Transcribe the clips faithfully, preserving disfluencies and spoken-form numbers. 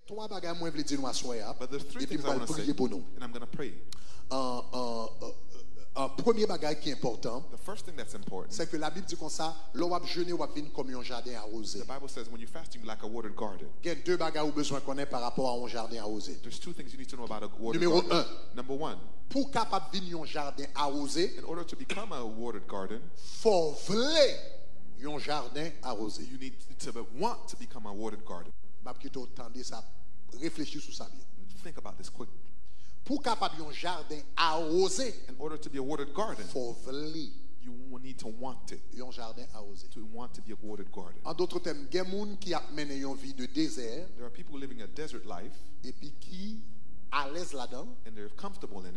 Twa bagay mwen vle di nou aswè a, epi m pral priye pou nou. An, an, an, an, premye bagay ki enpòtan, se ke Labib di konsa, lè w ap jene, w ap vin kòm yon jaden awoze. Gen de bagay ou bezwen konnen pa rapò a yon jaden awoze. Nimewo en, pou w kapab vin yon jaden awoze, fò w vle yon jaden awoze. M ap kite w tande sa, reflechi sou sa byen. Pou w kapab yon jaden awoze, fò w vle yon jaden awoze. An dòt tèm, gen moun ki ap mennen yon vi de dezè, epi ki alèz ladan l,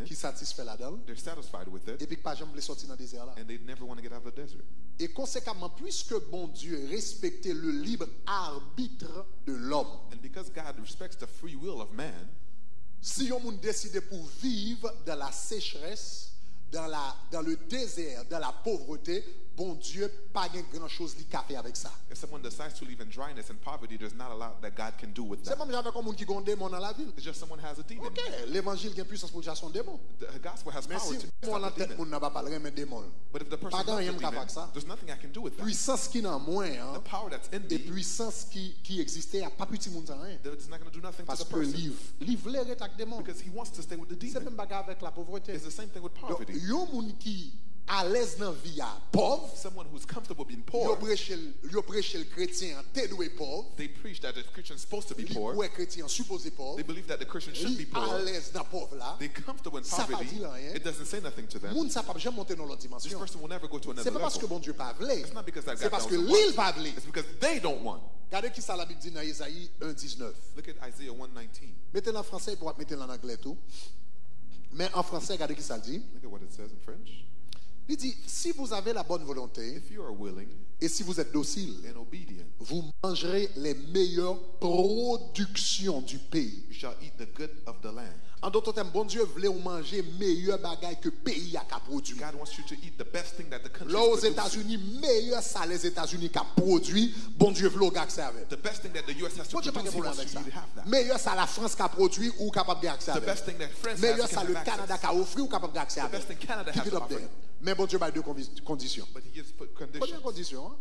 ki satisfè ladan l, epi ki pa janm vle sòti nan dezè a la. E konsekamman, puiske Bondye respekte le libre arbitre de l'homme, si yon moun deside pou viv dans la sécheresse, dans la, dans le désert, dans la pauvreté, Bondye pa gen gran choz li ka fè avèk sa. Se menm jan avèk yon moun ki gen yon demon nan lavi l. Ok, levanjil gen pwisans pou l chase yon demon. Men si demon an nan tèt moun nan, papa l renmen demon l, pa gen anyen m ka fè ak sa. Pwisans ki nan mwen an e pwisans ki, ki egziste a p ap itil moun sa anyen. Paske li, li vle ret ak demon. Se menm bagay avèk lapovrete. Donk, yon moun ki alèz nan vi a pòv, yo preche l, yo preche l kretyen an te dwe pòv, li kwè kretyen an sipoze pòv, li alèz nan pòv la, sa pa di l anyen. Moun sa p ap janm monte nan lòt dimansyon. Se pa paske Bondye pa vle, se paske li l pa vle. Gade ki sa Labib di nan Ezayi en diznèf. Mete l an fransè epi w ap mete l an anglè tou. Men an fransè, gade ki sa l di. Li di, si vous avez la bonne volonté et si vous êtes docile, vous mangerez les meilleures productions du pays. An dòt tèm, Bondye vle w manje meyè bagay ke peyi a ka pwodui. Lè w Ozetazini, meyè sa Lèzetazini ka pwodui, Bondye vle w gen aksè avè l. Bondye pa gen pwoblèm avèk sa. Meyè sa Lafrans ka pwodui, ou kapab gen aksè avè l. Meyè sa le Kanada ka ofri, ou kapab gen aksè avè l. Keep it up there. Men Bondye bay de konvi-, kondisyon. Premye kondisyon an,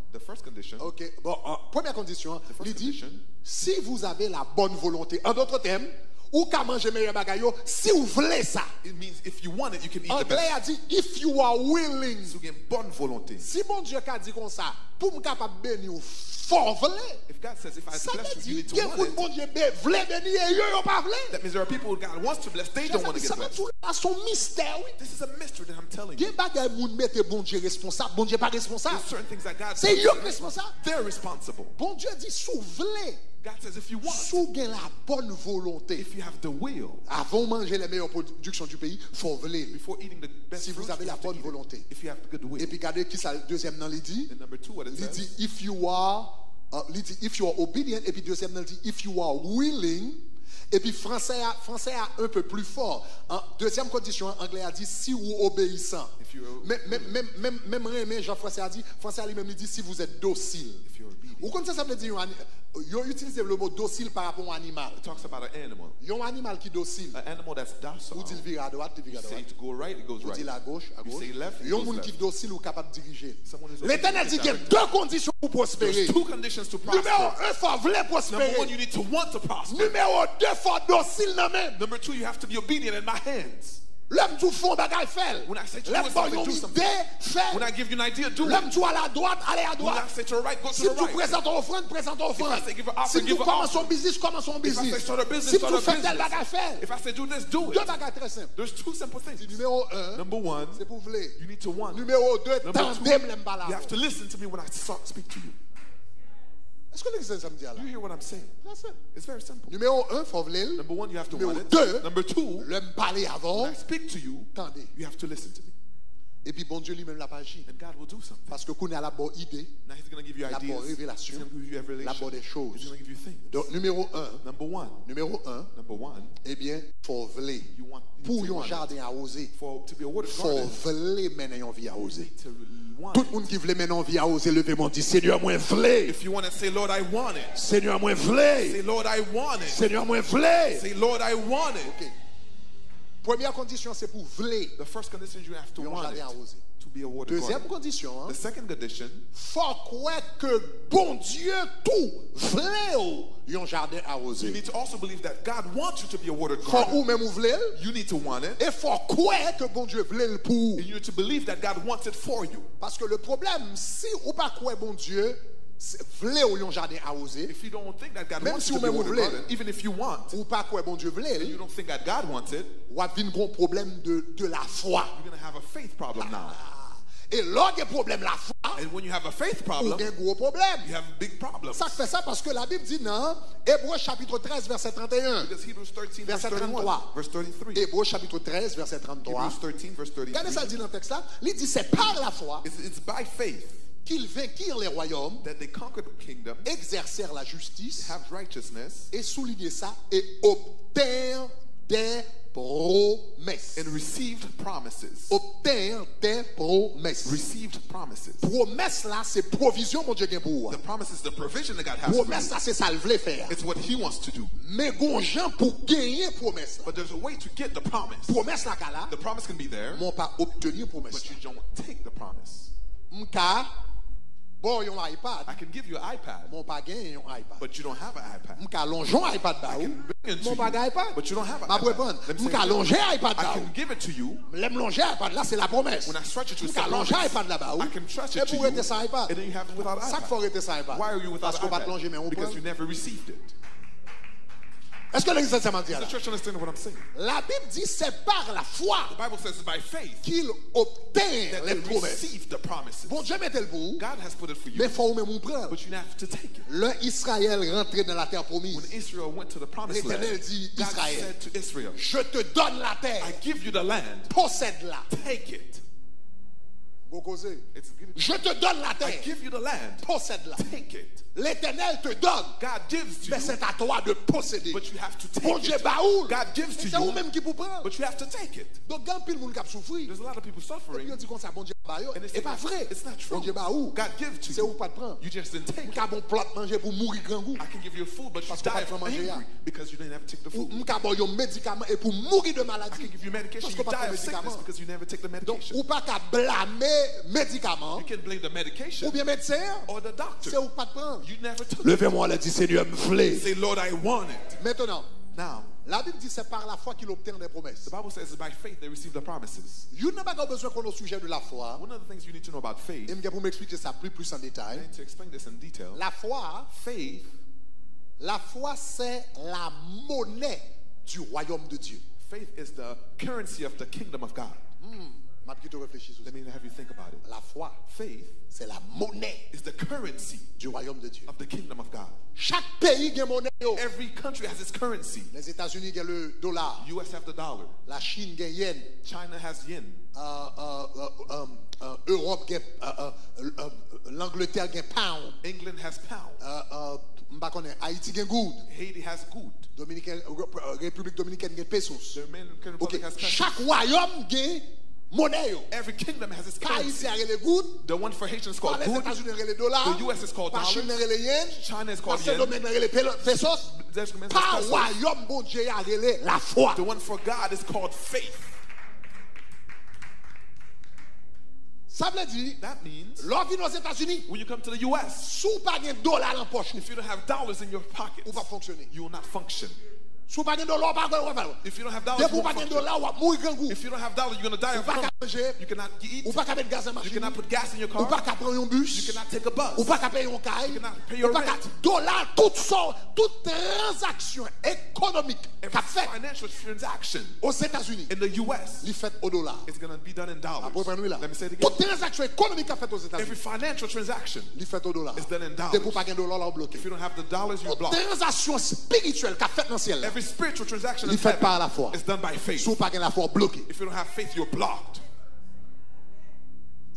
ok, bon, an, premye kondisyon an, li di, si vous avez la bonne volonté. An dòt tèm, ou ka manje meyè bagay yo si w vle sa. Anglè a di, if you are willing. Si Bondye ka di konsa, pou m kapab beni w, fò w vle. Sa vle di, gen moun Bondye vle beni e yo, yo pa vle. Sa vle di, sa se yon mistè, wi. Gen bagay moun mete Bondye responsab, Bondye pa responsab. Se yo k responsab. Bondye di, si w vle, si w gen la bonne volonté, avan w manje les meilleures productions du pays, fò w vle l. Si vous avez la bonne volonté. Epi gade ki sa dezyèm nan li di. Li di, if you are, uh, li di, if you are obedient, epi dezyèm nan li di, if you are willing. Epi fransè a, fransè a un peu plus fort. An dezyèm kondisyon an, anglè a di, si ou obeyisan. Men, men, men, men, men m renmen jan fransè a di, fransè a li menm li di, si vous êtes docile. Ou konn sa sa vle di yon ani-, yo itilize le mo dosil pa rapò yon animal. Yon animal ki dosil. Ou di l vire adwat, li vire adwat. Ou di l agoch, agoch. Yon moun ki dosil, ou kapab dirije l. Letènèl di gen de kondisyon pou pwospere. Nimewo en, fò w vle pwospere. Nimewo de, fò w dosil nan men m. Lè m di w fè yon bagay, fè l. Lè m ba w yon ide, fè l. Lè m di w al adwat, ale adwat. Si m di w prezante yon ofrann, prezante yon ofrann. Si m di w kòmanse yon biznis, kòmanse yon biznis. Si m di w fè tèl bagay, fè l. De bagay trè senp. Di nimewo en, se pou w vle. Nimewo de, tande m lè m pale avè w. Èske w konn sa m di a la? Trè senp. Nimewo en, fò w vle l. Nimewo de, lè m pale avè w, tande. Epi Bondye li menm l ap aji. And God will do something. Paske kounye a l ap ba w ide, Now he's going to give you l ap ba w ideas. He's revelasyon, going to give you l ap ba w revelation. Des He's choses. Going to give you things. Donk, nimewo en, Number one. Nimewo en, Number one. Ebyen, fò w vle. You want, you Pou need to yon want it. Jaden awoze, For, to be a watered fò w garden. Vle mennen yon vi awoze. To want Tout it. Moun ki vle mennen yon vi awoze, leve men w, di, Senyè, mwen vle. If you want it, say, Lord, I want it. Senyè, mwen vle. Say, Lord, I want it. Senyè, mwen vle. Say, Lord, I want it. Ok. Premyè kondisyon se pou vle. The first condition, you have to Yon want jaden it awoze. To be a water Dezyèm garden. Kondisyon an, The second condition, fò w kwè ke Bondye tou vle w yon jaden awoze. You need to also believe that God wants you to be a water Fò garden. Ou menm ou vle l. You need to want it. E fò w kwè ke Bondye vle l pou ou. And you need to believe that God wants it for you. Paske le pwoblèm, si ou pa kwè Bondye s- vle w yon jaden awoze, If you don't think that God menm wants si you ou to be a menm ou water vle l, garden, even if you want, ou pa kwè Bondye vle and l, you don't think that God wants it, w ap vin gon pwoblèm de, de lafwa. You're going to have a faith problem now. E lè w gen pwoblèm lafwa, And when you have a faith ou problem, gen gwo pwoblèm. You have a big problem. Sa k fè sa? Paske Labib di nan Ebre chapit trèz, vèsè trannteyen. Because Hebrews thirteen, verse Vèsè thirty-one, tranntrwa. Verse thirty-three. Ebre chapit trèz, vèsè tranntrwa. Hebrews thirteen, verse thirty-three. Gade sa l di nan tèks la. Li di, c'est par la foi It's, it's by faith qu'ils vainquirent les royaumes that they conquered kingdoms, exercèrent la justice, have righteousness, e souliye sa, et obtinrent des promesses. And received promises. Obtinrent des promesses. Received promises. Pwomès la, se pwovizyon Bondye gen pou ou a. The promise is the provision that God has for you. Pwomès la, se sa l vle fè a. It's what he wants to do. Men gon jan pou genyen pwomès la. But there's a way to get the promise. Pwomès la ka la, The promise can be there, men w pa obtenir pwomès but la. You don't take the promise. M ka ba w yon iPad, I can give you an iPad, men w pa genyen yon iPad. But you don't have an iPad. M ka lonje yon iPad ba ou, I can bring it to you, men w pa gen iPad. But you don't have an iPad. M ap reprann. Let me say it again. M ka lonje iPad ba ou. I can give it to you. Lè m lonje iPad la, se lapwomès. When I stretch it to you, it's a promise. M ka lonje iPad la ba ou. I can stretch it to you. Epi w rete san iPad. And then you have it without an iPad. Sa k fè w rete san iPad? Why are you without an iPad? Paske w pa t lonje men w pran. Because you never received it. Èske legliz la sa m ap di a la? Is the church understanding what I'm saying? Labib di, c'est par la foi The Bible says it's by faith qu'ils obtinrent that les they promesses. Receive the promises. Bondye mete l pou ou, God has put it for you, men fò ou menm ou pran l. But you have to take it. Lè Izrayèl rantre nan latè pwomiz, When Israel went to the promised land, Letènèl di God Izrayèl, said to Israel, Je te donne la terre, I give you the land, posèd la. Take it. Gwo koze. It's good. Je te donne la terre. I give you the land. Posèd la. Take it. L'Éternel te donne. God gives to you. Mais c'est à toi de posséder. But you have to take it. Bondye ba ou l. God gives to you. Se ou menm ki pou pran l. But you have to take it. Donk, gen anpil moun k ap soufri. There's a lot of people suffering. Epi yo di konsa, Bondye ba yo. And they say, e pa vre. It's not true. Bondye ba ou. God gives to you. Se ou k pa t pran. You just didn't take it. M ka ba w yon plat manje pou w mouri grangou. I can give you food, but you die of hungry. Paske w pa t pran manje a. Because you didn't have to take the food. Ou, m ka ba w yon medikaman epi w mouri de maladi. I can give you medication, you die of sickness because you never take the medication. Paske w pa t pran medikaman. Donk, ou pa ka blame medikaman an. You can blame the medication. Oubyen medsen an. Or the doctor. Se ou k pa t pran. You never took it. Leve men w anlè, di, Senyè, m vle. Say, Lord, I want it. Mentnan, Now, Labib di, c'est par la foi qu'il obtient des promesses. The Bible says, by faith they receive the promises. Youn nan bagay ou bezwen konn o sijè de lafwa, One of the things you need to know about faith, e m gen pou m eksplike sa pli plis an detay. I need to explain this in detail. Lafwa, Faith, lafwa, c'est la monnaie du royaume de Dieu. Faith is the currency of the kingdom of God. Hmm, m ap kite w reflechi sou sa. Let me have you think about it. Lafwa, Faith c'est la monnaie is the currency du royaume de Dieu. Of the kingdom of God. Chak peyi gen monè yo. Every country has its currency. Lèzetazini gen le dola. U S have the dollar. Lachin gen yèn. China has yen. Euh, euh, euh, euh, euh, Ewòp gen, euh, euh, euh, Langletè gen pound. England has pound. Euh, euh, m pa konnen, Ayiti gen goud. Haiti has goud. Dominiken, Re-, Repiblik Dominikèn gen pesos. The Dominican Republic has pesos. Ok, chak wayòm gen monè yo. Every kingdom has its currency. Pa Ayiti a rele goud. The one for Haitians called goud. Pa Lèzetazini rele dola. The U S is called dollars. Pa Chin nan rele yen. China is called yen. Pa Sendomeng nan rele pelo-, pesos. There's Dominican pesos. Pa wayòm Bondye a rele lafwa. The one for God is called faith. Sa vle di, That means, lè w vin Ozetazini, when you come to the U S, si w pa gen dola nan pòch ou, if you don't have dollars in your pockets, ou p ap fonksyone. You will not function. Si w pa gen dola, w pa, w pa, If you don't have dollars, you won't function. Depi w pa gen dola, w ap mouri grangou. If you don't have dollars, you're gonna die of hunger. Ou pa ka manje. You cannot eat. Ou pa ka met gaz nan machin ou. You cannot put gas in your car. Ou pa ka pran yon bis. You cannot take a bus. Ou pa ka peye yon kay. You cannot pay your rent. Ou pa ka, dola, tout sa, tout tranzaksyon ekonomik k ap fèt Every financial transaction Ozetazini, in the U S, li fèt o dola. It's gonna be done in dollars. M ap reprann wi la. Let me say it again. Tout tranzaksyon ekonomik k ap fèt Ozetazini, Every financial transaction li fèt o dola. Is done in dollars. Depi w pa gen dola, w bloke. If you don't have the dollars, you're blocked. Tout tranzaksyon espirityèl k ap fèt nan syèl la, Every spiritual transaction li fèt pa lafwa. Is done by faith. Si w pa gen lafwa, w bloke. If you don't have faith, you're blocked.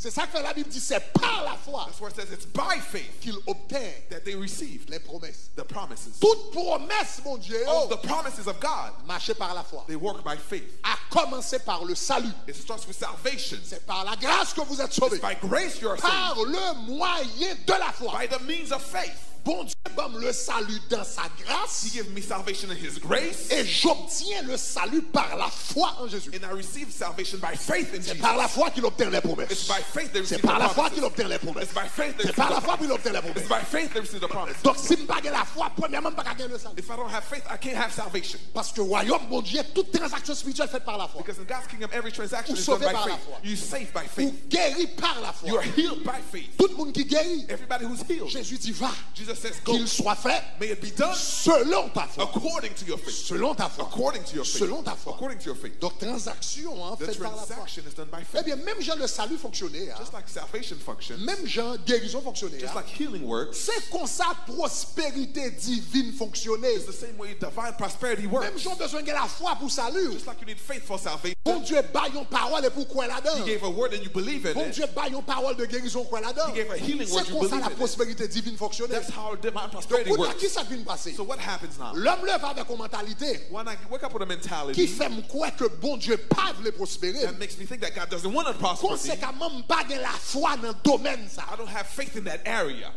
C'est ça que la Bible dit, c'est par la foi That's why it says it's by faith qu'il obtint that they received les promesses. the promises. Toute promesse, mon Dieu, All the promises of God, marchez par la foi. They work by faith. À commencer par le salut. It starts with salvation. C'est par la grâce que vous êtes sauvés. It's by grace you are saved. Par le moyen de la foi. By the means of faith. Bon Dieu donne le salut dans sa grâce. He gave me salvation in His grace. Et j'obtiens le salut par la foi en Jésus. And I receive salvation by faith in C'est Jesus. Par la foi qu'il obtient les It's promesses. by faith they C'est receive the Par la foi promises. Qu'il obtient les promesses. It's by faith they C'est receive Par la the foi qu'il promises. Obtient les promesses. It's by faith they receive the promise. Donc si m pa gen la foi, premyèman m pa ka gen le salut. If I don't have faith, I can't have salvation. Parce que royaume Bondye, toute transaction spirituelle faite par la foi. Because in God's kingdom, every transaction Ou is done sauvé by par la faith. Foi. You saved by Ou faith. Guéri par la foi. You are healed by faith. Tout moun ki geri. Everybody who's healed. Jésus dit va. Jesus says, go. Qu'il soit fait May it be done selon ta foi. According to your faith. Selon ta foi. According to your faith. Selon ta foi. According to your faith. Donc transaction an The fèt par la foi. Transaction is done by Eh faith. Bien, menm jan le salut fonctionne, Just like salvation functions, menm jan guérison fonctionne, just like healing works, c'est comme ça prospérité divine fonctionne. It's the same way divine prosperity works. Menm jan w bezwen gen la foi pour salut. Just like you need faith for salvation, Bondye bay yon pawòl epi w kwè ladan. He gave a word and you believe in it. Bondye bay yon pawòl de guérison, w kwè ladan. He gave a healing word, Se you konsa believe la in it. Prospérité divine fonctionne. That's how divine prosperity Kounye a, works. Ki sa k vin pase? So what happens now? Lè m leve avèk yon mantalite When I wake up with a ki mentality fè m kwè ke Bondye pa vle pwospere that m. Makes me think that God doesn't want to prosper me, Konsekamman, m pa gen lafwa nan domèn sa. I don't have faith in that area.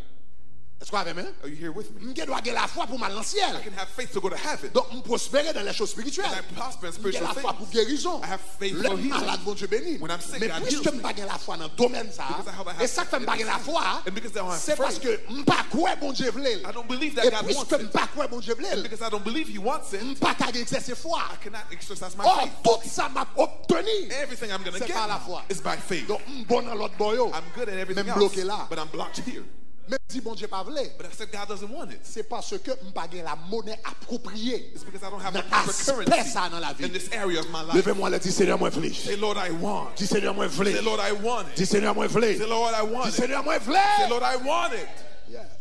Èske w avè m? Are you here with me? M gen dwa gen lafwa pou m al nan I syèl. Can have faith to go to heaven. Donk, m pwospere nan lèchòz And espirityèl. I prosper in M gen spiritual lafwa pou things. gerizon. I have faith Lè for m malad, healing. Bondye beni m. When I'm sick, Men God piske heals m me. Pa gen lafwa nan domèn sa a, Because I have a e sa k fè m pa gen lafwa a, And because I don't have se faith, paske m pa kwè Bondye vle l. I don't believe E that God wants piske m it. Pa kwè Bòdye vle And l, because I don't believe He wants it, m pa ka egzèse fwa. I cannot exercise my Ò, faith. Tout sa m ap obteni, Everything I'm going to se get pa now lafwa. Is by faith. Donk, m bon nan lòt bò yo, I'm good at men everything m bloke else, la. But I'm blocked here. Men m di Bondye pa vle. But I said God doesn't want it. Se paske m pa gen la monnaie appropriée It's because I don't have nan the proper aspè currency sa nan lavi. In this area of my life. Leve mwen lè, di, Senyè, mwen vle. Say, Lord, I want. Di, Senyè, mwen vle. Say, Lord, I want it. Di, Senyè, mwen vle. Say, Lord, I want Di, it. Senyè, mwen vle. Say, Lord, I want it. Yes.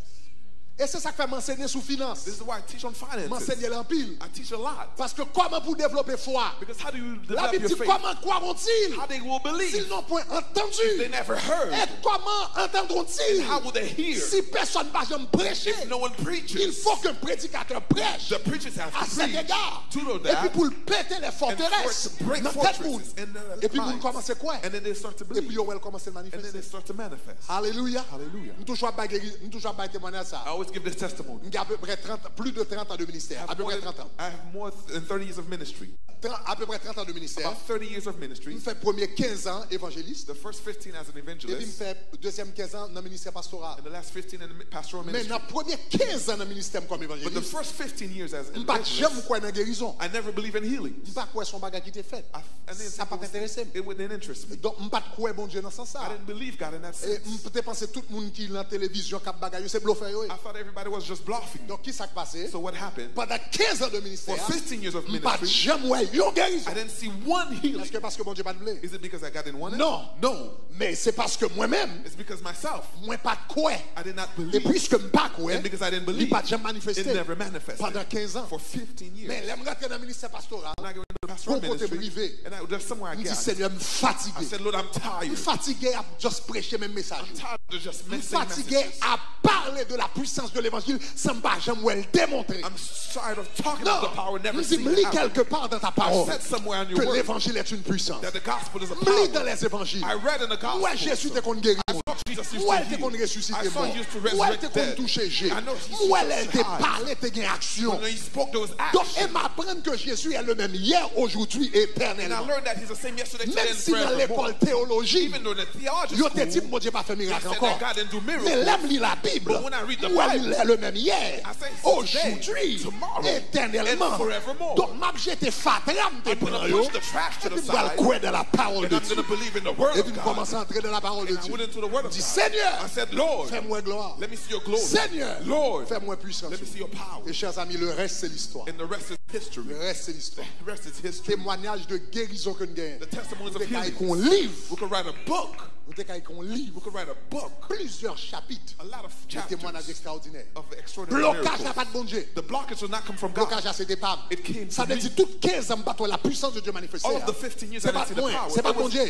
E se sa k fè m ansenye sou finans. This is why I teach on M finances. Ansenye l anpil. I teach a lot. Paske kòman pou devlope fwa? Because how do you La develop Bib your di, faith? Comment croiront-ils How they will believe s'ils n'ont point entendu? If they never heard. Et comment entendront-ils And how will they hear si personne pa janm prêché? If no one preaches? Il faut qu'un prédicateur prêche The preachers have à to cet preach égard. To know Et puis that. Pour péter les And for it forteresses to break nan tèt moun. Fortresses in the Epi moun minds. Kòmanse kwè. And then they start to Epi believe. Yo wè l kòmanse And then they manifeste. Start to manifest. Alelouya. Hallelujah. M toujou ap bay geri, m toujou ap bay temwanyaj sa. I always give this testimony. M gen apeprè trant, plus de trant an de ministè. I have more Apeprè than, trant an. I have more than thirty years of ministry. Tran- Apeprè trant an de ministè. About thirty years of ministry. M fè premye kenz an evanjelis. The first fifteen as an Epi m evangelist. Fè dezyèm kenz an nan ministè pastoral. And the last fifteen in the mi- pastoral Men ministry. Nan premye kenz an nan ministè m kòm But the evanjelis, first fifteen years as an M pa t janm evangelist, Kwè nan gerizon. I never believe in healing. M pa kwè se yon bagay ki te fèt. I, I didn't Sa think pa it t was- enterese m. It wouldn't interest me. Donk, m pa t kwè Bondye nan sans I sa. Didn't believe God in that E sense. M te panse tout moun ki nan televizyon k ap bagay yo se blofè yo ye. I thought everybody was just bluffing. Donk, ki sa k pase? So what happened? Pandan kenz an de ministè, For fifteen years of m pa t ministry, Janm wè yon I gerizon. Didn't see one healing. Èske paske Bondye pa t vle? Is it because I God didn't want it? Non. No. Men se paske mwen menm, It's because myself, mwen pa t kwè. I did not E believe. Piske m pa kwè, And because I didn't li believe, pa t janm manifeste It never manifested. Pandan kenz an. For fifteen years. Men lè m rantre nan ministè pastoral, When I get into the pastoral gon kote m ministry, rive. And I, there's somewhere I M di, got. Senyè, m I fatige. Said, Lord, I'm M tired. Fatige ap just preche menm mesaj I'm yo. Tired of just M missing Fatige messages. Ap pale de la puissance de l'évangile san m pa janm wè l demontre. I'm tired of talking Non, about the power, never m di, seeing M li it happen. Kèlke pa dan ta I pawòl said somewhere in your ke word levanjil est une puissance. That the gospel is a M li power. Dan les évangiles. I read in the M wè gospel. Jezi te konn geri I moun. thought Jesus M used wè to l te konn heal. resisite I saw moun. He used to M wè l te resurrect konn dead. Touche je. I know He M used to wè lè l touch te eyes. Pale te gen aksyon. When He spoke, there was Donk, e action. M aprann ke Jezi est le même hier, aujourd'hui et And I éternellement. Learned that He's the same yesterday, today, Menm and si nan forevermore. Lekòl teyoloji, Even though in the theology yo te di school, m Bondye pa fè mirak They said ankò. That God didn't do miracles. Men lè m li Labib, But when I read the m wè Bible, li lè le menm yè, I say, "Today, ojodwi, tomorrow, etènèlman." And forevermore." Donk, m ap jete fatra m te I'm gonna pran yo, push the trash to the epi m pral side, Kwè nan lapawòl And de I'm going to Dye. Believe in the word Epi of m God. Kòmanse antre nan lapawòl de And I Dye. went into the word M of Di, God. Senyè, I said, "Lord, Fè m wè glwa. Let me see your glory. Senyè, Lord, Fè m wè pwisans. Let me see your power." E chers amis, le reste c'est l'histoire. And the rest is history. Le reste c'est l'histoire. The rest is history. Temwanyaj de gerizon ke n genyen. The testimonies Nou of te ka healing. Ekri yon liv. We could write a book. Nou te ka ekri yon liv. We could write a book. Plizyè chapit. A lot of De temwanyaj chapters. Ekstraòdinè. ekstraòdinè. Blokaj la pa t Bondye. Blokaj la se te pa m. Sa vle di tout kenz an m pa t wè la puissance de Dieu manifeste. Se pa t mwen, se pa t Bondye.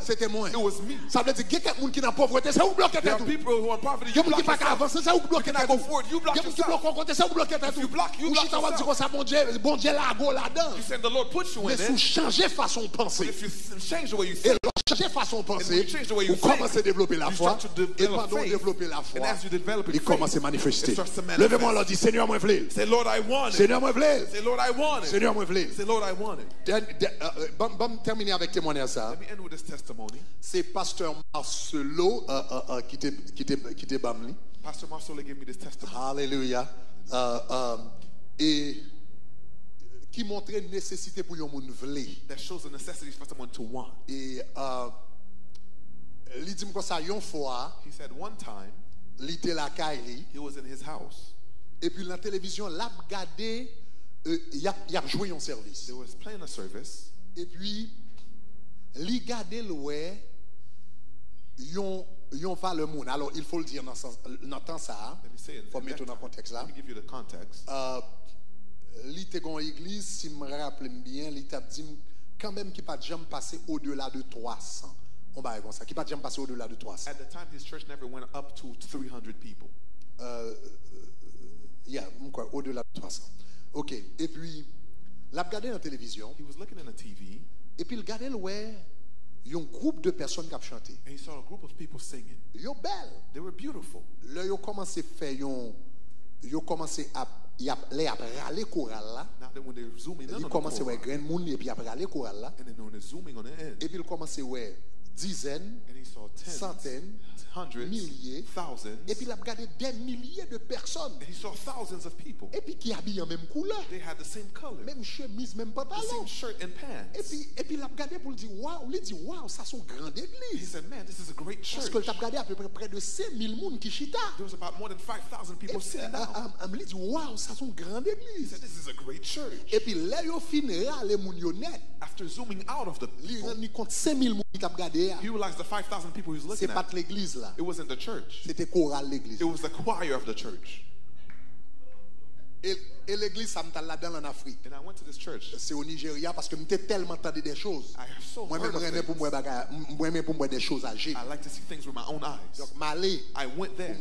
Se te mwen. Sa vle di gen kèk moun ki nan povrete, se ou k bloke tèt ou. Gen moun ki pa ka avanse, se ou k bloke tèt ou. Gen moun ki bloke yon kote, se ou k bloke tèt ou. Ou chita w ap di konsa, Bondye, Bondye lage w ladan. Men si w chanje fason w panse, e lè w chanje fason w panse, ou kòmanse devlope lafwa. E pandan w devlope lafwa, li kòmanse manifeste. Leve men w, di, Senyè, mwen vle l. Senyè, mwen vle l. Senyè, mwen vle l. Ban m tèmine avèk temwanyaj sa. Se pastè Marcelo ki te ban m li. Pastor Marcelo gave me this testimony. Hallelujah. E ki montre nesesite pou yon moun vle. That shows the necessity for someone to want. E li di m konsa, yon fwa, li te lakay li, epi nan televizyon l ap gade, y ap jwe yon sèvis. Epi li gade l wè yon, yon valè moun. Alors, il faut le dire nan tan sa a, fò m mete w nan kontèks la. Li te gen yon egliz, si m raple m byen, li t ap di m kanmenm ki pa t janm pase au-delà de twa san. Yon bagay konsa, ki pa t janm pase au-delà de twa san. At the time, his church never went up to three hundred people. Yeah, m kwè au-delà de twa san. Ok, epi l ap gade nan televizyon. He was looking in the T V. Epi l gade l wè yon gwoup de pèsòn k ap chante. And he saw a group of people singing. Yo bèl. They were beautiful. Lè yo kòmanse fè yon, yo kòmanse ap, y ap, lè y ap rale koral la, li kòmanse wè grenn moun li epi y ap rale koral la. And then when they're zooming on the end, epi l kòmanse wè dizèn, santèn, milye, epi l ap gade dè milye de pèsòn. And he saw thousands of people. Epi ki abiye an menm koulè. They had the same color. Menm chemiz, menm pantalon. The same shirt and pants. Epi, epi l ap gade pou l di, waw, li di, waw, sa se yon gran egliz. He said, man, this is a great church. Paske l t ap gade apeprè prè de senk mil moun ki chita. There was about more than five thousand people sitting down. Li di, waw, sa se yon gran egliz. He said, this is a great church. Epi lè yo fin rale moun yo nèt, after zooming out of the people, li rann li kont senk mil moun ki t ap gade a. He realized the five thousand people he was looking at. Se pa t legliz la. It wasn't the church. Se te koral legliz la. It was the choir of the church. E, e legliz sa m t al ladan l ann Afrik. And I went to this church. Se o Nijerya, paske m te tèlman tande de choz. I have so heard of things. Mwen menm, m renmen pou m wè bagay, m, m renmen pou m wè de choz a je. I like to see things with my own eyes. Donk, m ale pou m gade. I went there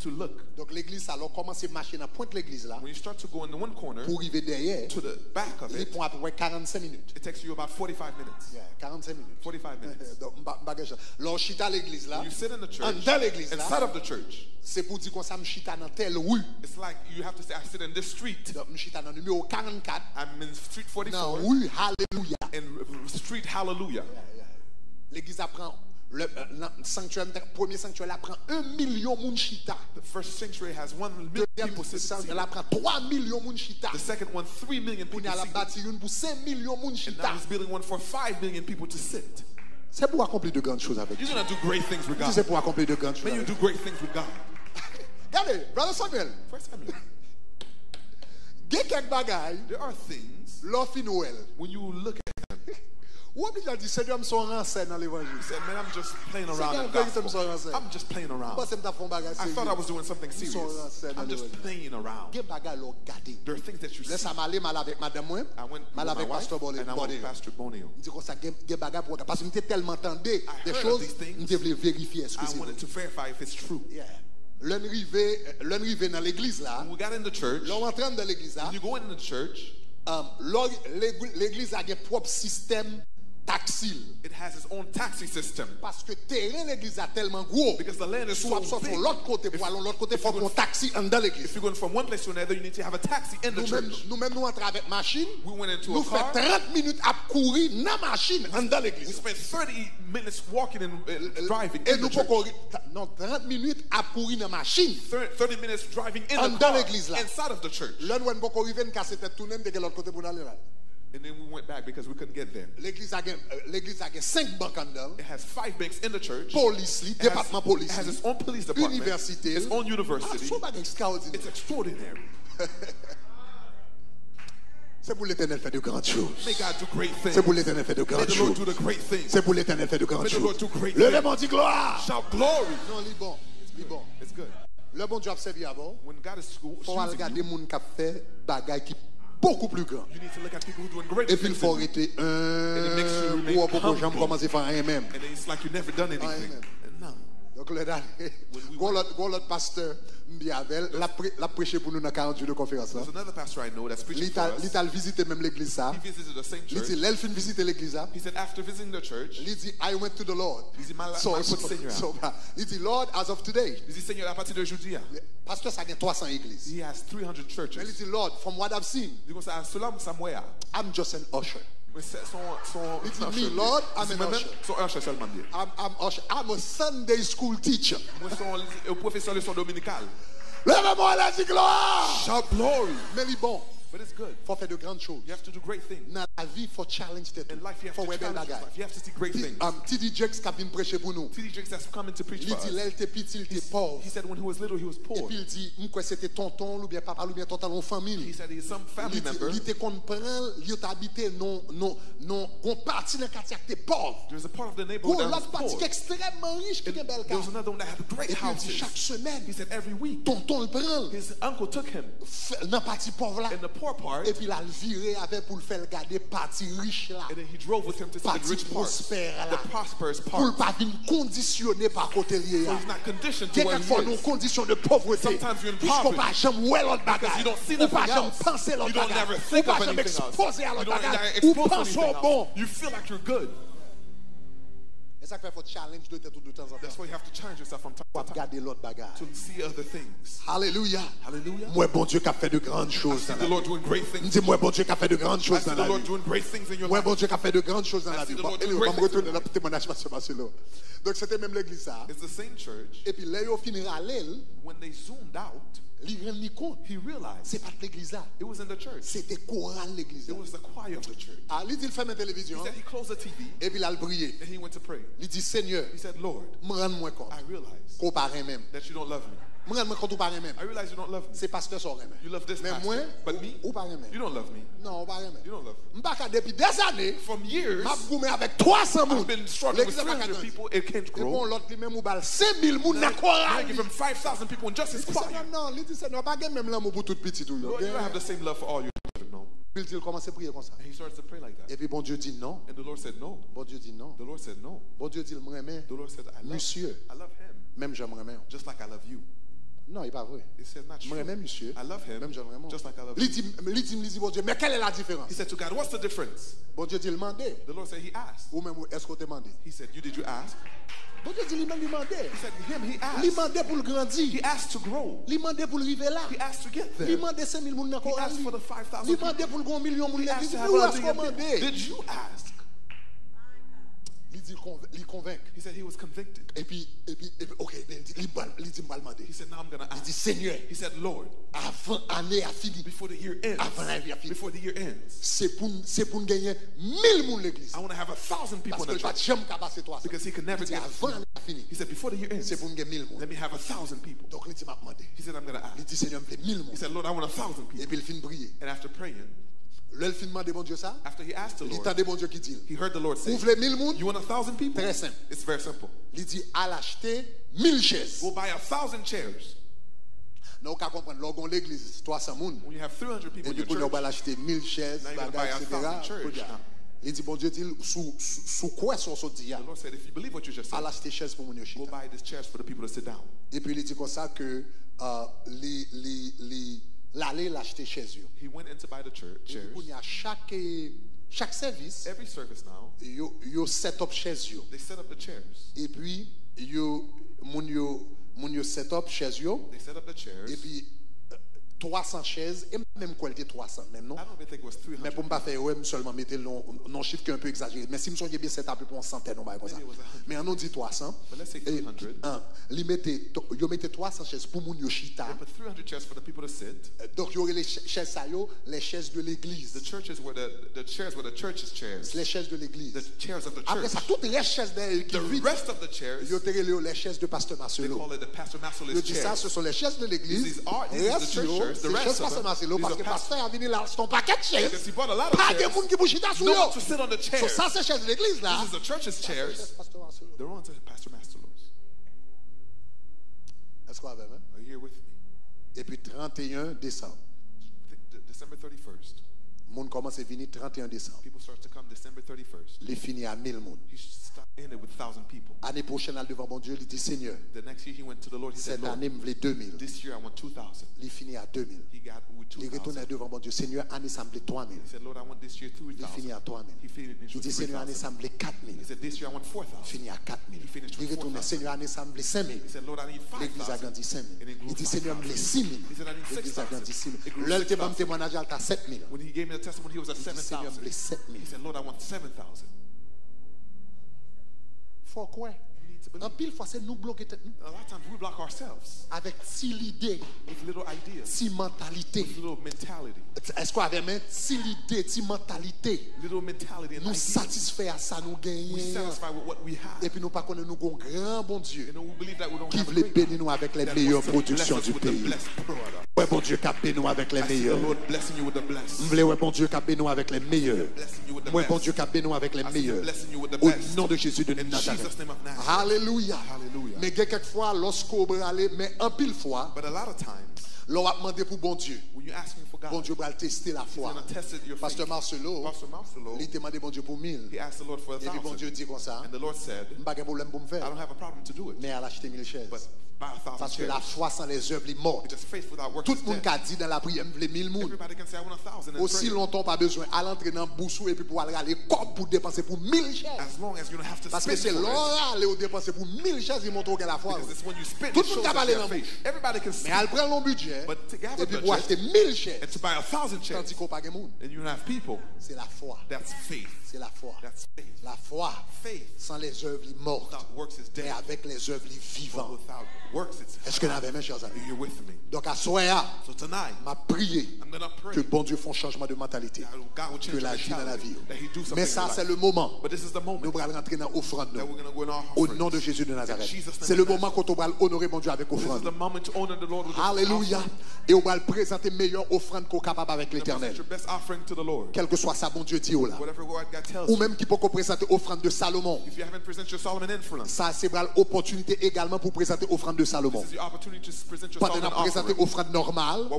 to look. Donk, legliz sa, lè w kòmanse mache nan pwent legliz la, when you start to go in the one corner, pou rive dèyè, to the back of it, li pran apeprè karannsenk minit. It takes you about forty-five minutes. Yeah, karannsenk minit. Forty-five minutes. Donk, m pa, m pa gen chans. Lè w chita legliz la, when you sit in the church, anndan legliz la, inside of the church, se pou di konsa m chita nan tèl ri. It's like you have to say, I sit in this street. Donk, m chita nan nimewo karannkat. I'm in street forty-four. Nan ri Hallelujah. In Street Hallelujah. Yeah, yeah. Legliz la pran, le, euh, nan sanctuary, premye sanctuary la pran yon milyon moun chita. The first sanctuary has one million people sitting. Dezyèm sanctuary la pran twa milyon moun chita. The second one, three million people seated. Kounye a l ap bati youn pou senk milyon moun chita. And now he's building one for five million people to sit. C'est pour accomplir de grandes choses avec Dieu. You're gonna do great things with God. Di, c'est pour accomplir de grandes choses avec Dieu. May you do great things with God. Gade, Brother Samuel. First Samuel. Gen kèk bagay, there are things, lè w fin wè l, when you look at them, ou oblije di, Senyè, m se yon ransè nan levanjil. You said, man, I'm just playing around in the gospel. Senyè, an verite, m se yon ransè. I'm just playing around. M panse m t ap fè yon bagay serye. I thought I was doing something serious. M se yon ransè nan levanjil. I'm just playing around. Gen bagay lè w gade. There are things that you see. Lè sa m ale, m ale avèk madanm mwen, m ale avèk pastè Boneo. I went with my wife, and I went with Pastor Boneo. M di konsa, gen, gen bagay pou w gade. Paske m te tèlman tande de choz, m te vle verifye èske se vre. I heard of these things. I wanted to verify if it's true. Yeah. Lè n rive, lè n rive nan legliz la, when we got in the church, lè w antre anndan legliz la, when you go in the church, um, lè w, legi-, legliz la gen pwòp sistèm taksi l. It has its own taxi system. Paske teren legliz la tèlman gwo, because the land is so big, si w ap sòti yon lòt kote pou al yon lòt kote, fòk yon taksi anndan legliz. If you're going from one place to another, you need to have a taxi in the church. Nou menm, nou menm nou antre avèk machin, we went into a car, nou fè trant minit ap kouri nan machin anndan legliz. We spent thirty minutes walking and, uh, driving in the church. E nou poko ri-, non, trant minit ap kouri nan machin. Thir-, thirty minutes driving in the car, anndan legliz la, inside of the church. Lè n wè n poko rive, n kase tèt tounen, n te gen lòt kote pou n ale la. And then we went back because we couldn't get there. Legliz la gen, legliz la gen senk bank anndan l. It has five banks in the church. Polis li, depatman polis li. It has, it has its own police department. Inivèsite l. Its own university. Ah, se yon bagay ekstraòdinè. It's extraordinary. C'est pour l'Éternel faire de grandes choses. May God do great things. C'est pour l'Éternel faire de grandes choses. May the Lord do the great things. C'est pour l'Éternel faire de grandes choses. May the Lord do great things. Leve men w, di gloire. Shout glory. Non, li bon. Li bon. It's good. Lè Bondye ap sèvi avè w, When God is sco- fò w al choosing gade you, moun k ap fè bagay ki bokou pli gran. You need to look at people who are doing greater Epi l things fò w than you. Rete And it makes you enb remain pou w poko janm humble. Kòmanse fè anyen menm. And it's like you never done anything. Anyen menm. And now, Donk, lè n ale, when we gon lòt, gon lòt pastè, m byen avè l, l ap pre- l ap preche pou nou nan karant jou de konferans la. There's another pastor I know that's preaching Li for ta- us. Li t al vizite menm legliz sa. He visited the same Li church. Di, lè l fin vizite legliz la, He said, after visiting the church, li di, "I went to the Lord." Li di, "M al- So, m al so, kote Senyè a." So, li di, "Lord, as of today, Li di, "Senyè, apati de jodi a." Pastè sa gen twa san egliz. He has three hundred churches. Men li di, "Lord, from what I've seen, Li di konsa, "Selon sa m wè a, I'm just an usher." Mwen se, se yon, se yon usher. Li di, "Me, Lord, I'm an usher." Li di, "Mwen menm, se yon usher sèlman m ye. I'm, I'm usher. I'm a Sunday school teacher." Mwen se yon, yon pwofesè leson dominikal. Leve men w, lè di glwa! Shout glory! Men li bon. But it's good. Fò w fè de grann choz. You have to do great things. Nan lavi, fò w challenge tèt ou. In life, you have to challenge yourself. Fò w wè bèl bagay. You have to see great things. T-, um, T D Jakes k ap vin preche pou nou. T D Jakes that's coming to preach for us. Li di, lè l te piti, l te pòv. He said when he was little, he was poor. Epi l di, "M kwè se te tonton l oubyen papa l oubyen tonton l, yon fanmi l." He said he's some family member. Li di, li te konn pran l, yo t abite non, non, non, gon pati nan katye a k te pòv. There's a part of the neighborhood that was poor. Gon lòt pati ki ekstrèmman rich, ki gen bèl kay. There was another one that had great houses. Epi l di, chak semèn, He said every week, tonton l pran l. His uncle took him. Fè, nan pati pòv la. In the poor part, epi l al vire avè l pou l fè l gade pati rich la. And then he drove with him to see the rich part, Pati pwospè la. The prosperous part. Pou l pa vin kondisyone pa kote l ye a. So he's not conditioned to where he is. Gen kèk fwa, nou kondisyon de povrete. Sometimes you're in poverty. Piske w pa janm wè lòt bagay. Because you don't see nothing else. Ou pa janm panse lòt bagay. You don't never think of anything else. Ou pa janm ekspoze a lòt bagay. You don't, like, expose to anything else. Ou panse w bon. You feel like you're good. E sa k fè fò w challenge de tèt ou de tanzantan. That's why you have to challenge yourself from time to time. W ap gade lòt bagay. To see other things. Alelouya. Hallelujah. M wè Bondye k ap fè de grann choz nan lavi. I see the Lord doing great things. M di, m wè Bondye k ap fè de grann choz nan lavi. I see the Lord doing great things in your life. M wè Bondye k ap fè de grann choz nan lavi. I see the Lord doing great things in your life. Bon, anyway, ban m retounen nan temwayaj Pastè Marcelo. Donk, se te menm legliz sa. It's the same church. Epi lè yo fin rale l, When they zoomed out, li rann li kont. He realized Se pa t legliz la. It wasn't the church. Se te koral legliz la. It was the choir of the church. Ah, li di l fèmen televizyon an. He said he closed the T V. Epi l al priye. And he went to pray. Li di, "Senyè, He said, "Lord, m rann mwen kont I realize ke w pa renmen m. That you don't love me. M rann mwen kont ou pa renmen m. I realize you don't love me. Se pastè sa w renmen. You love this pastor. Men mwen, but me, ou, ou pa renmen m. You don't love me. Non, ou pa renmen m. You don't love me. M pa ka depi dèzane, From years, m ap goumen avèk twa san moun. I've been struggling with three hundred people. Legliz la pa ka grandi. Epi yon lòt li menm ou ba l senk mil moun nan koral li." Then I give him five thousand people in just his choir. Li di, "Senyè, non, non." Li di, "Senyè, w pa gen menm lanmou pou tout pitit ou yo." Lord, you don't have the same love for all your children, no. Epi l di l kòmanse priye konsa. And he starts to pray like that. Epi Bondye di non. And the Lord said, "No." Bondye di non. The Lord said, "No." Bondye di l, "M renmen misye menm jan m renmen w." The Lord said, "I love, I love him just like I love you." Non, e pa vre. He said, "Not true. M renmen misye menm jan m renmen w." I love him just like I love you. Li di, li di, li di Bondye, "Mais quelle est la différence?" He said to God, "What's the difference?" Bondye di l, "Mande." The Lord said, he asked. Ou menm, èske w te mande? He said, "You, did you ask?" Bondye di li menm li mande. He said, him, he asked. Li mande pou l grandi. He asked to grow. Li mande pou l rive la. He asked to get there. Li mande senk mil moun nan koral li. He asked for the five thousand people. Li mande pou l gen yon milyon moun legliz li. He asked to have a million people. Men ou, èske w mande? Did you ask? Li di l konv-, li konvenk. He said he was convicted. Epi, epi, epi, ok, li di, li ba l, li di, "M pral mande." He said, "Now I'm gonna ask." Li di, "Senyè, He said, "Lord, avan ane a fini, before the year ends, avan ane a fini, before the year ends, se pou n, se pou n genyen mil moun legliz." I wanna have a thousand people in the church. Paske l pa t janm ka pase twa san. Because he could never get Li di, "Avan ane a fini, He said, "Before the year ends, se pou n gen mil moun." Let me have a thousand people." Donk, li di, "M ap mande." He said, "I'm gonna ask." Li di, "Senyè, m vle mil moun." He said, "Lord, I want a thousand people." Epi l fin priye. And after praying, Lè l fin mande Bondye sa, After he asked the Lord, li tande Bondye ki di l, he heard the Lord say, "Ou vle mil moun? You want a thousand people?" Trè senp. It's very simple. Li di, "Al achte mil chèz." Go buy a thousand chairs. Nan ou ka konprann, lè w gen yon legliz twa san moun, When you have three hundred people in epi your kounye a w church, pral achte mil chèz, now you're gonna buy a thousand chairs. Bagay, etsetera. Kounye a, li di, Bondye di l, "Si w, si w, si w kwè sa w sot di a, the Lord said, if you believe what you just said, al achte chèz pou moun yo chita." Go buy these chairs for the people to sit down. Epi li di konsa ke, uh, li, li, li, l ale, l achte chèz yo. He went in to buy the church, Epi chairs. Kounye a, chak, eh, chak sèvis, Every service now, yo, yo set up chèz yo. They set up the chairs. Epi, yo, moun yo, moun yo set up chèz yo. They set up the chairs. Epi, eh, twa san chèz, e m pa menm kwè l te twa san menm, non. I don't even think it was three hundred. Men pou m pa fè erè, m sèlman mete l nan, nan yon chif ki enpe egzajere. Men si m sonje byen, se t apeprè yon santèn, yon bagay konsa. Maybe it was a hundred. Men ann nou di twa san. But let's say E, three hundred. An, li mete, to-, yo mete twa san chèz pou moun yo chita. They put three hundred chairs for the people to sit. Eh, donk, yo rele chè-, chèz sa yo, les chaises de l'église. The churches were the, the chairs were the church's chairs. Les chaises de l'église. The chairs of the church. Apre sa, tout rès chèz dèyè yo ki vid, yo te rele yo les chaises de Pasteur Marcelo. They call it the Pastor Marcelo's chairs. Yo di sa, ce sont les chaises de l'église. These are, these are the church chairs. Rès yo, se chèz Pasteur Marcelo, paske pastè a vini la, se yon pakèt chèz. Because he brought a lot of chairs. Pa gen moun ki pou chita sou yo. No one to sit on the chairs. So, sa se chèz legliz la. This is the church's chairs. Sa se chèz Pasteur Marcelo. The ones that Pastor Marcelo. Èske w avè m, en? Here with me. Epi trannteyen desanm, Th- th- December thirty-first. Moun kòmanse vini trannteyen desanm. People start to come December thirty-first. Li fini a mil moun. He stopped, ended with a thousand people. Ane pwochèn, al devan Bondye, li di, Senyè, The next year he went to the Lord. He said, sèt Lord, ane m vle de mil. This year I want two thousand. Li fini a de mil. He got with Li retounen two thousand. Devan Bondye, Senyè, ane sa m vle twa mil. He said, Lord, I want this year three thousand. Li fini a twa mil. He finished Li with di, Senyè, ane three thousand. Sa m vle kat mil. He said, this year I want four thousand. Fini a kat mil. He finished Li with retounen, four thousand. Senyè, ane sa m vle senk mil. He said, Lord, I need five thousand. Legliz la grandi senk mil. And it grew Li di, Senyè, m vle five thousand. Sis mil. He said, I need Legliz la six thousand. Grandi sis mil. It grew Lè l te ban m six thousand. Temwanyaj la, l ta sèt mil. When he gave me the testimony, he was at Li di, Senyè, m seven thousand. Vle senk mil. He said, Lord, I want seven thousand. Fò w kwè. You need to believe. Anpil fwa, se nou bloke tèt nou. A lot of times we block ourselves Avèk ti lide, with little ideas, ti mantalite. With little mentality. Èske w avè mwen? Ti lide, ti mantalite. Little mentality and Nou idea. Satisfè a sa nou We genyen an. Satisfy with what we have. Epi nou pa konnen nou gon gran Bondye And then we believe that we don't ki have a vle great beni God nou avèk lè that meyè wants to bless pwodiksyon us di with the peyi. Blessed product. Wè Bondye k ap beni w avèk lè I see the meyè. Lord blessing you with the best. M vle wè Bondye k ap beni w avèk lè meyè. Blessing you with the Mwen best. Bondye k ap beni w avèk lè I see meyè. Him blessing you with the Au best. Nom de Jésus de In Nazareth. Jesus' name of Nazareth. Alelouya. Hallelujah. Men gen kèk fwa, lòske w prale, men anpil fwa, But a lot of times, lè w ap mande pou Bondye, when you ask him for God, Bondye pral teste lafwa. He's gonna test it, your faith. Pastè Marcelo, Pastor Marcelo, li te mande Bondye pou mil. He asked the Lord for a Epi thousand. Bondye di konsa, And the Lord said, m pa gen pwoblèm pou m fè l. I don't have a problem to do it. Men al achte mil chèz. But buy a thousand Paske chairs. Lafwa san lèzèv li mòt. Because faith without works Tout is moun dead. Ka di nan lapriyè, m vle mil moun. Everybody can say, I want a thousand in Osi prayer. Lontan w pa bezwen al antre nan bous ou epi pou al rale kòb pou depanse pou mil chèz. As long as you don't have to Paske spend se for lè w it. Rale ou depanse pou mil chèz, li montre w gen lafwa. Because it's when you spend, Tout it moun shows ka that pale you have nan faith. Bouch. Everybody can speak. Men al pran yon bidjè But to have a epi pou budget achte mil chèz, and to buy a thousand chairs, tandike w pa gen moun. And you don't have people. Se lafwa. That's faith. Se lafwa. That's faith. Lafwa Faith san lèzèv li mòt, without works is men dead. Avèk lèzèv li But vivan. Without works, it's Èske n avè mwen, chè zanmi? You're with me. Donk, aswè a, So tonight, m ap priye I'm gonna pray ke Bondye fè yon chanjman de mantalite, that God will change ke your l aji nan mentality, lavi yo. That he do something Men in sa, your se life. Le moman But this is the moment. Nou pral rantre nan ofrann That nou. We're gonna go in our Au nom de offerings. Jésus de In Nazareth. Jesus' name Se le of moman Nazareth. Kote w pral onore Bondye avèk This is ofrann. The Moment to honor the Lord with your Alelouya. Offering. E w pral prezante meyè ofrann ke w kapab avèk And Letènèl. Present your best offering to the Lord. Kèlkeswa sa Bondye di w la. Whatever God tells Ou you. Menm ki poko prezante ofrann de Salomon. If you haven't presented your Solomon offering, Sa se pral opòtinite egalman pou prezante ofrann de Salomon. This is your opportunity to present your Solomon offering. Pandan n ap prezante ofrann nòmal,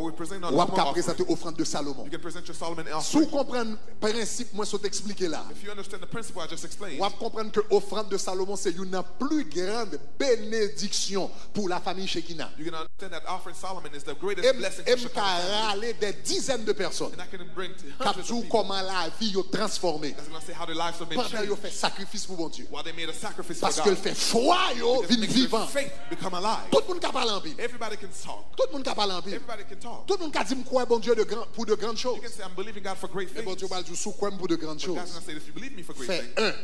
w ap ka prezante ofrann de Salomon. While we're presenting our normal offering, you can present your Solomon offering. Si w konprann prensip mwen sot eksplike la, If you understand the principle I just explained, w ap konprann ke ofrann de Salomon se youn nan pli gran benediksyon pou lafanmi Chekina. You're gonna understand that offering Solomon is the greatest E m, blessing e for m ka Shekinah family. Rale des dizaines de personnes And I can bring k ap di w kòman lavi yo transfòme. That's gonna say how their lives have been changed. Pandan yo fè sakrifis pou Bondye. While they made a sacrifice for God. Paske l fè fwa yo vin vivan. Because it makes their faith become alive. Tout moun ka pale anpil. Everybody can talk. Tout moun ka pale anpil. Everybody can talk. Tout moun ka di, "M kwè Bondye de gran, pou de grann choz." You can say, "I'm believing God for great things." Men Bondye pral di w, "Si w kwè m pou de grann choz, But God's gonna say, "If you believe me for great things, fè yon,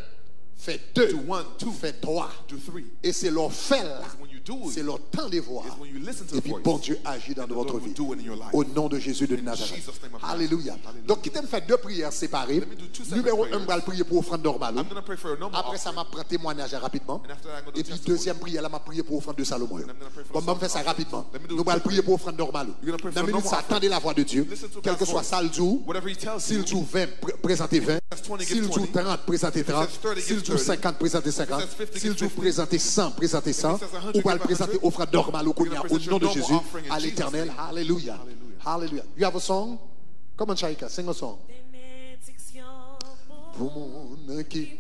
fè de, do one, two, fè twa." Do three. E se lè w fè l la, When you do it, se lè w tande vwa a. Is when you listen to the voice. Epi Bondye aji dans votre vie. And the Lord will do it in your life. Au nom de Jésus de Nazareth. In Jesus' name of Nazareth. Alelouya. Hallelujah. Donk, kite m fè de priyè separe. Let me do two separate prayers. Nimewo en, m pral priye pou ofrann nòmal ou. I'm gonna pray for your normal offering. Apre sa, m ap pran temwanyaj la rapidman. And after that, I'm gonna do testimony. Epi dezyèm priyè la, m ap priye pou ofrann de Salomon yo. And I'm gonna pray for the Solomon offering. Bon, ban m fè sa rapidman. Let me do it quickly. Nou pral priye pou ofrann nòmal ou. You're gonna pray for the normal offering. Nan minit sa, tande lavwa de Dye. Listen to God's voice. Kèlkeswa sa l di w, Whatever he tells you, si l di w ven, pre-, prezante ven. If he says twenty, give twenty. Si l di w trant, prezante trant. If he says thirty, give thirty. Si l di w senkant, prezante senkant. If he says fifty, give fifty. Si l di w prezante san, prezante san. If he says a hundred, give a hundred. Ou pral prezante ofrann nòmal ou kounye a, o non de Jezi, a Letènèl. You're gonna present your normal offering in Jesus' name. Hallelujah. Hallelujah. Hallelujah. You have a song? Come on, Shaika, sing a song. Pou moun ki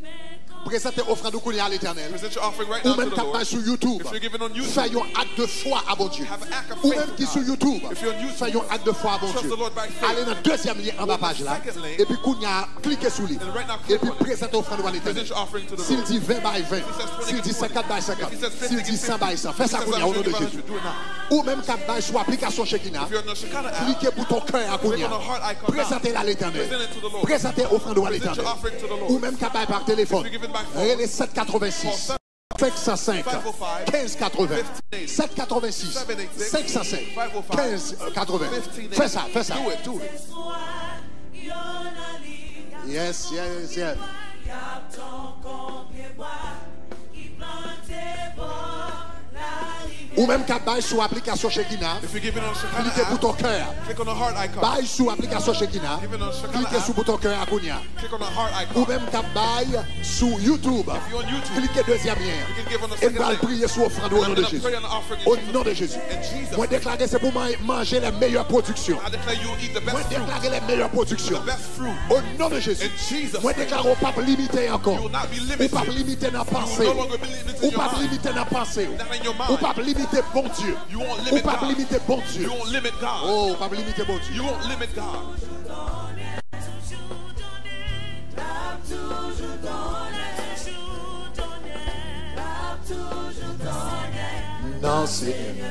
Prezante ofrann ou kounye a Letènèl. Present your offering right now to the Lord. Ou menm k ap bay sou YouTube, If you're giving on YouTube, fè yon ak de fwa a Bondye. Have an act of faith with God. Ou menm ki sou YouTube, If you're on YouTube, fè yon ak de fwa a Bondye. Trust the Lord by faith. Ale nan dezyèm lyen anba paj la. Go to the second link. Epi kounye a, klike sou li. And right now, click on it. Epi prezante ofrann ou a Letènèl. Present your offering to the Lord. Si l di ven, bay ven. If he says twenty, give twenty. Si l di senkant, bay senkant. If he says fifty, give fifty. Si l di san, bay san. Fè sa kounye a, o non de Jezi. If he says a hundred, give a hundred. Do it now. Ou menm k ap bay sou aplikasyon Chekina, If you're on the Shekinah app, klike bouton kè a kounye a. Click on the heart icon now. Prezante l a Letènèl. Present it to the Lord. Prezante ofrann ou a Letènèl. Present your offering to the Lord. Ou menm k ap bay pa telefòn, If you're giving by phone, rele sèt katrevensis, call senk katreven, kenz katreven, sèt katrevensis, senk san senk, kenz katreven. Fè sa, fè sa. Do it, do it. Yes, yes, yes. Ou menm k ap bay sou aplikasyon Shekinah, if you're giving on Shekinah klike app, bouton kè a. Click on the heart icon. Bay sou aplikasyon Shekinah, giving on Shekinah klike app, sou bouton kè a kounye a. Click on the heart icon. Ou menm k ap bay sou YouTube, if you're on YouTube, klike dezyèm lyen an. You can give on the second link. E m pral priye sou ofrann ou o non de Jezi. O non de Jezi. In Jesus' name. Mwen deklare se pou mwen manje les meilleures productions. I declare you eat the best fruit. Mwen deklare les meilleures productions. The best fruit. O non de Jezi. In Jesus' name. Mwen deklare ou p ap limite ankò. You will not be limited. Ou p ap limite nan panse w. You will no longer be limited in your mind. Ou p ap limite nan panse w. Not in your mind. Ou p ap limite Bondye. You won't limit God. Ou p ap limite Bondye. You won't limit God. Oh, ou p ap limite Bondye. You won't limit God. Non, Senyè.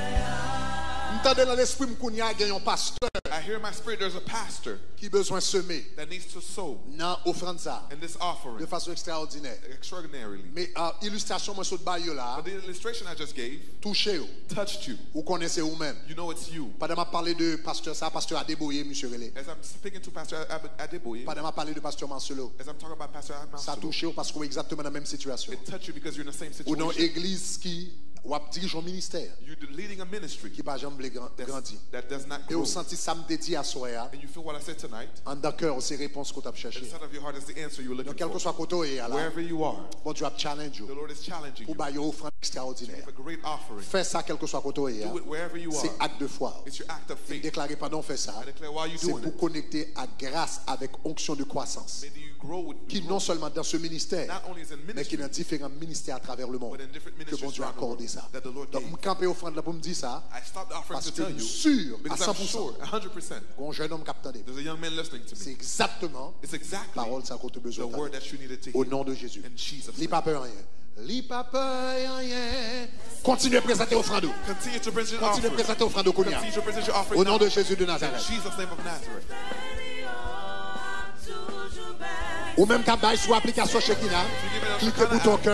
M tande nan lespri m kounye a gen yon pastè. I hear in my spirit there's a pastor ki bezwen seme that needs to sow nan ofrann sa a in this offering de fason ekstraòdinè. Extraordinarily. Men, uh, ilistrasyon mwen sot bay yo la a, but the illustration I just gave touche w. Touched you. Ou konnen se ou menm. You know it's you. Pandan m ap pale de pastè sa a, pastè Adeboye, misye rele. As I'm speaking to Pastor Ab- Adeboye, pandan m ap pale de pastè Marcelo, as I'm talking about Pastor Marcelo, sa touche w paske w egzakteman nan menm sitiyasyon. It touched you because you're in the same situation. Ou nan yon egliz ki w ap dirije yon ministè ki pa janm vle gran- grandi. E w santi sa m te di aswè a, anndan kè w se repons ke w t ap chèche. Donk, kèlkeswa kote w ye a la, Bondye ap challenge ou pou bay yon ofrann ekstraòdinè. Fè sa kèlkeswa kote w ye a. Se ak de fwa. E m deklare pandan w fè sa, se pou konekte ak gras, avèk onksyon de kwasans ki non sèlman dans ce ministère, men ki nan diferan ministè atravè lemonn, ke Bondye akòde sa. Donk, m kanpe ofrann nan pou m di sa, paske m si a san pou san gen yon jèn òm k ap tande m. Se egzakteman pawòl sa ke w te bezwen tande. O non de Jezi. Li pa pè anyen. Li pa pè anyen. Kontinye prezante ofrann ou. Kontinye prezante ofrann ou kounye a. O non de Jezi de Nazarèt. Ou menm k ap bay sou aplikasyon Shekinah, klike bouton kè.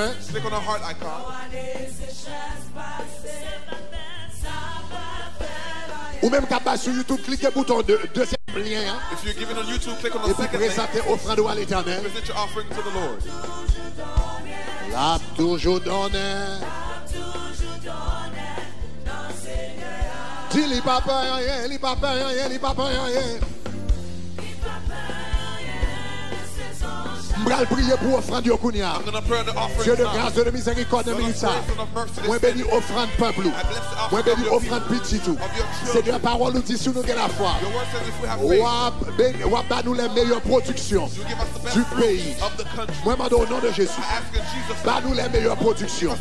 Ou menm k ap bay sou YouTube, klike bouton de, dezyèm lyen an. Epi prezante ofrann ou a Letènèl. L ap toujou donnen. Di, li pa pè anyen, li pa pè anyen, li pa pè anyen. M pral priye pou ofrann yo kounye a. Dye de gras, Dye de mizèrikòd, nan minit sa, mwen beni ofrann pèp ou. Mwen beni ofrann pitit ou. Senyè, pawòl ou di, si nou gen lafwa, w ap beni, w ap ba nou les meilleures productions du pays. Mwen mande o non de Jezi, ba nou les meilleures productions.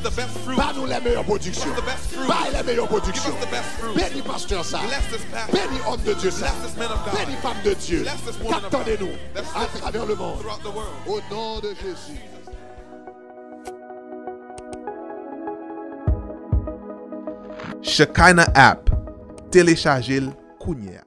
Ba nou les meilleures productions. Bay les meilleures productions. Beni pastè sa. Beni òm de Dye sa. Beni fanm de Dye k ap tande nou atravè lemonn. O non de Jezi. Shekinah app. Telechaje l kounye a.